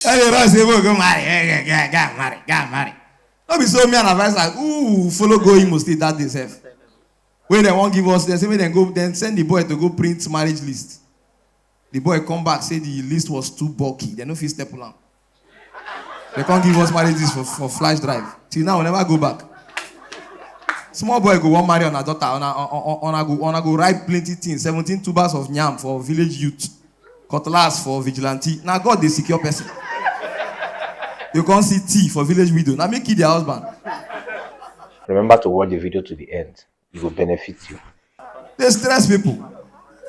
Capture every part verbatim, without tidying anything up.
Tell the rest say, "Go, go marry, eh, eh, eh, go marry, go marry." No be so me and advice like, ooh, follow go Imo State that day sef. Wey dem wan give us, dem say make dem go, dem send the boy to go print marriage list. The boy come back say the list was too bulky, dem no fit staple am. Dem come give us marriage list for, for flash drive. Till now, we never go back. Small boy go wan marry una daughter, una, una, una go, una go write plenty things, seventeen tubers of yam for village youth, cutlass for vigilante. Na God dey secure person. You come see tea for village widow. Na me kill their husband. Remember to watch the video to the end. It will benefit you. Dey stress people.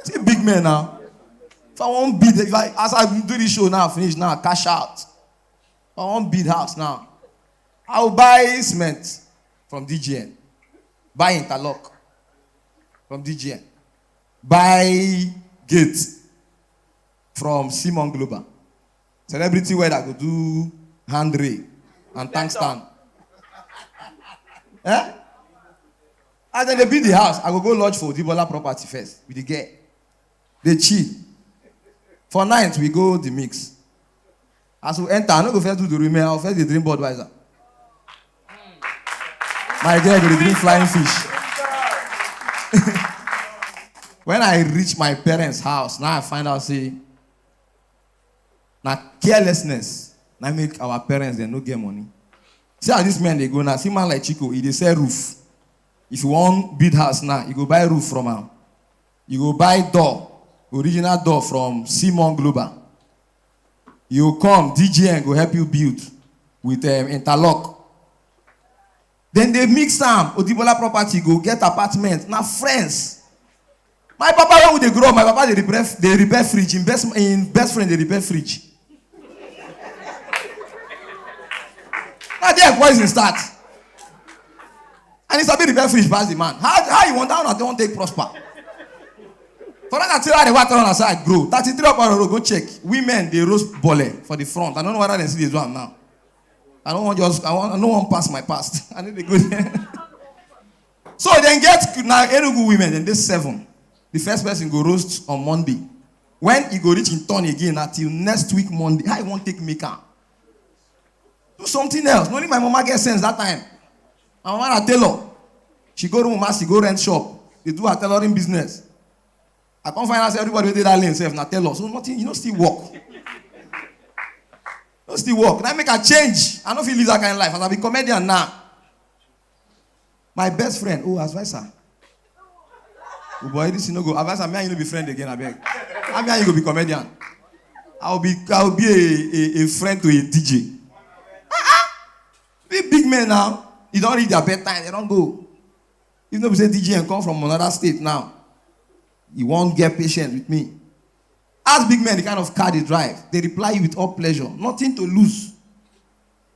See big men now. If I wan build, if I, as I do this show now, finish now, cash out. If I wan build house now, I will buy cement from D G N, buy interlock from D G N, buy gate from Simon Global. Celebrity weather go do handrail and tank stand. Eh? As dem dey build the house, I go go lodge for Odibola property first with the girl. Dey chill. For night, we go the mix. As we enter, I no go first do the room, I go first dey drink Budweiser. My girl go dey drink flying fish. When I reach my parents' house, now I find out say na carelessness na make our parents dem no get money. See how this man dey go now. See man like Chico, he dey sell roof. If you wan build house now, you go buy roof from am. You go buy door, original door from Simon Global. You come, D G N go help you build with um, interlock. Then they mix am. Odibola property go get apartment. Na friends. My papa, when we dey grow up, my papa dey repair, dey repair fridge. In best, in best friend, dey repair fridge. Na there poison start. And he sabi repair fridge pass the man. How, how you want, how una wan take prosper? For that thing, I dey waka on side grow. Thirty-three Okpara Road, go check. Women dey roast bole for the front. I don't know whether dem still dey do am now. I don't want just, I want, I don't want pass my past. I need to go there. So dem get na Enugu women, dem dey seven. The first person go roast on Monday. When e go reach in turn again, na till next week Monday. How you wan take make am? Do something else. Only my mama get sense that time. My mama na tailor. She go room, she go rent shop. Dey do her tailoring business. I come find out say everybody wey dey that lane sef na tailor. So nothing, you no still work. No still work. Na make I change. I no fit live that kind of life. As I be comedian now. My best friend, oh, advisor. Oh boy, this you no go. Advisor, me and you no be friend again, abeg. How me and you go be comedian? I will be, I will be a, a, a friend to a D J. Ah, ah. Big, big men now. You don reach their bedtime, they don go. If no be say D J and come from another state now, you wan get patient with me. Ask big men the kind of car they drive. They reply you with all pleasure. Nothing to lose.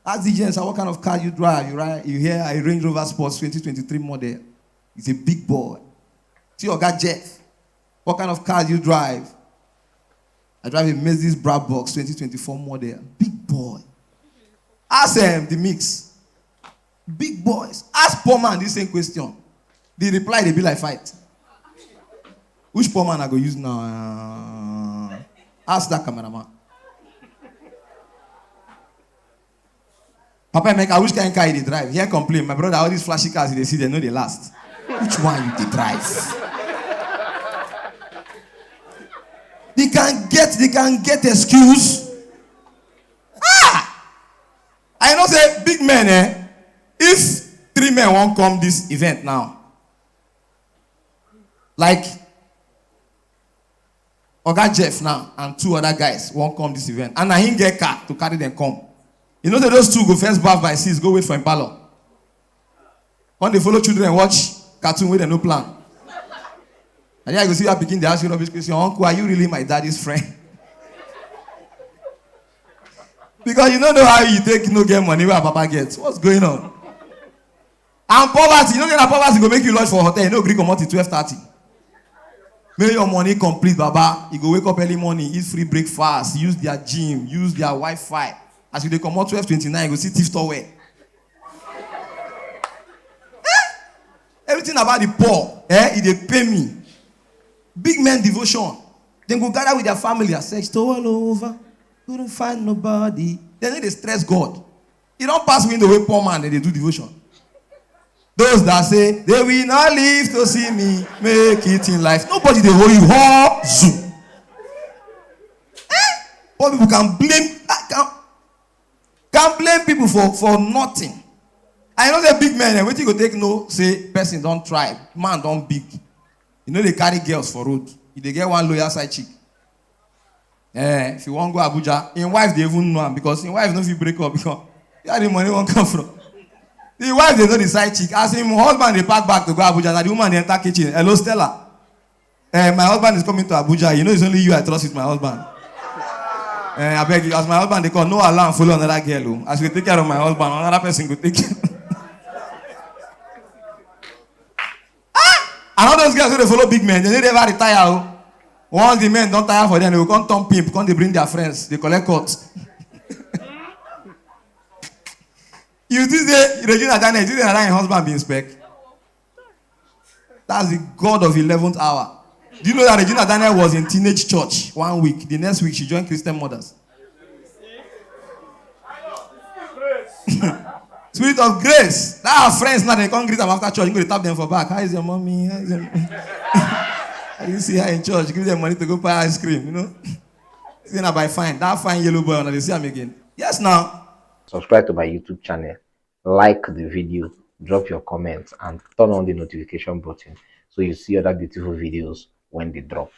Ask D J and say, "What kind of car you drive?" You ride, you hear a Range Rover Sports twenty twenty-three model. He's a big boy. See Oga Jeff. "What kind of car you drive?" "I drive a Mercedes Brabus twenty twenty-four model." Big boy. Ask um, the mix. Big boys. Ask poor man this same question. The reply dey be like fight. Which poor man I go use now? Ask that cameraman. "Papa Emeka, which kind car you dey drive?" Hear complain, "My brother, all these flashy cars you dey see, they no dey last. Which one you dey drive?" They can get, they can get excuse. Ah! I know say big men, eh? If three men wan come this event now, like Oga Jeff now and two other guys wan come this event, and na him get car to carry them come. You know say those two go first baff by six, go wait for him parlor. When they follow children watch cartoon wey dem no plan. And then I go see your pikin dey ask you rubbish question, "Uncle, are you really my daddy's friend?" Because you no know how you take no get money wey papa get. What's going on? And poverty, you know that poverty go make you lodge for hotel, you no gree comot till twelve thirty. Make your money complete, baba. You go wake up early morning, eat free breakfast, use their gym, use their Wi-Fi. As you dey comot twelve twenty-nine, you go see thief store well. Eh? Everything about the poor, eh? E dey pain me. Big men devotion. Dem go gather with their family and search to all over. Couldn't find nobody. Dem no dey stress God. E don pass window wey poor man dem dey do devotion. Those that say they will not live to see me make it in life. Nobody dey hold you. Hustle. Eh? Poor people can blame, ah, can, can blame people for, for nothing. I know say big men, eh, wetin you go take know say person don try, man don big. You know they carry girls for road. You dey get one loyal side chick. Eh, if you wan go Abuja, him wife dey even know am because him wife no fit break up because where the money wan come from? The wife dey know the side chick. As him husband dey pack bag to go Abuja, na the woman dey enter kitchen. "Hello, Stella. Eh, my husband is coming to Abuja. You know it's only you I trust with my husband. Eh, abeg, as my husband dey come, no allow am follow another girl o. As you dey take care of my husband, another person go take care." And all those girls wey dey follow big men, dem no dey ever retire o. Once the men don tire for them, they go come turn pimp, come dey bring their friends, dey collect cut. You think say Regina Daniel, you think say na that him husband be inspect? That's the God of eleventh hour. Do you know that Regina Daniel was in teenage church one week? The next week, she joined Christian Mothers. Spirit of grace. That her friends now, they come greet am after church. You go dey tap them for back. "How is your mommy? How is your?" I didn't see her in church. Give them money to go buy ice cream, you know. Say na by fine. That fine yellow boy, una dey see am again. Yes, now. Subscribe to my YouTube channel, like the video, drop your comments, and turn on the notification button so you see other beautiful videos when they drop.